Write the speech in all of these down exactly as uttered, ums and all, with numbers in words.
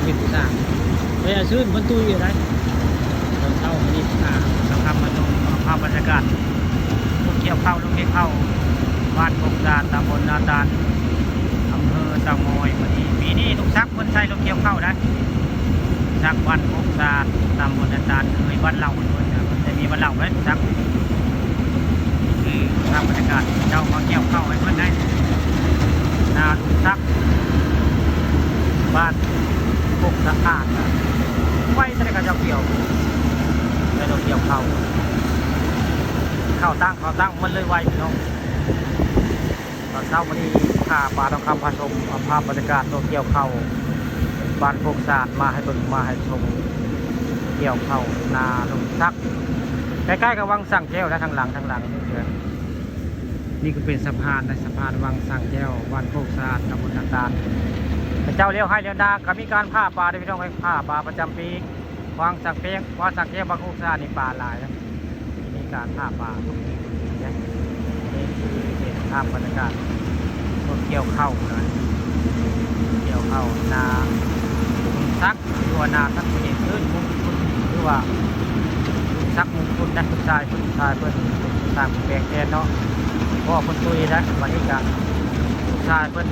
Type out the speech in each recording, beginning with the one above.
เป็นผู้สร้าง ไปอาซื่นเพิ่นตุ้ยอยู่ได้ ตอนเช้ามื้อนี้ อ่า เราทำมาชมภาพบรรยากาศ รถเกี่ยวข้าว รถเกี่ยวข้าว บ้านโคกสะอาด ตำบลนาตาล อำเภอเต่างอย มื้อนี้ ปีนี้ลุงศักดิ์เพิ่นใส่รถเกี่ยวข้าวได้ ลุงศักดิ์ บ้านโคกสะอาด ตำบลนาตาล เคยบ้านเราเพิ่นนะ แต่มีบ้านเราไว้ลุงศักดิ์ คือภาพบรรยากาศ เจ้ามาเกี่ยวข้าวให้เพิ่นได้ นาลุงศักดิ์ บ้านโคกสะอาดนะ ไวแต่ก็เจ้าเกี่ยว แต่เราเกี่ยวข้าว ข้าวตั้ง ข้าวตั้งมันเลยไวพี่น้อง ตอนเช้ามื้อนี้ ข้าปาทองคำพาชม เอาภาพบรรยากาศรถเกี่ยวข้าว บ้านโคกสะอาดมาให้เบิ่งมาให้ชม เกี่ยวข้าวนาลุงศักดิ์ ใกล้ๆกับวังสังแก้วนะ ทางหลัง ทางหลังนี่เด้อ นี่ก็เป็นสะพานนะ สะพานวังสังแก้ว บ้านโคกสะอาด ตำบลนาตาล พระเจ้าเลี้ยวไฮ่เลี้ยวนา ก็มีการผ่าปลาด้วยพี่น้องเอ้ย ผ่าปลาประจำปี วังสังแก้ว วังสังแก้ว บ้านโคกสะอาดนี่ปลาหลายนะ มีการผ่าปลา นี่คือเป็นภาพบรรยากาศ รถเกี่ยวข้าวนะ เกี่ยวข้าวนาลุงศักดิ์ หรือว่านาศักดิ์เสน่ห์ เอิ้นมงคล หรือว่าลุงศักดิ์มงคลนะ ลูกชายเพิ่น ลูกชายเพิ่น ลูกชายเพิ่นแปลงแทนเนาะ เพราะว่าเพิ่นตุ้ยนะ วันนี้ก็ลูกชายเพิ่น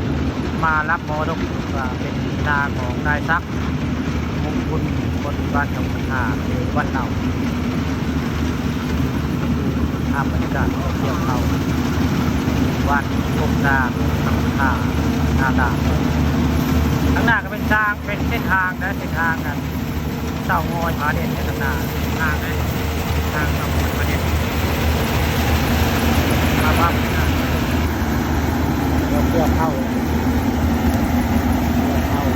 มารับมรดก ว่าเป็นนาของนายศักดิ์ มงคล คนบ้านหนองนา หรือบ้านเหล่า ภาพบรรยากาศเกี่ยวข้าว วัดโคกสะอาด หนองนา นาตาล ข้างหน้าก็เป็นทาง เป็นเส้นทางนะ เส้นทางนะ เต่างอย ผาเด่นเนี่ย ข้างหน้า ทางนะ ทางเต่างอย ผาเด่น มาวัดนะ เกี่ยวข้าว เกี่ยวข้าว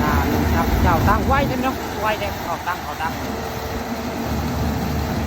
นาลุงศักดิ์ เจ้าตั้งไว้เด้อเนาะ ไว้เด้อ ข้าวตั้ง ข้าวตั้ง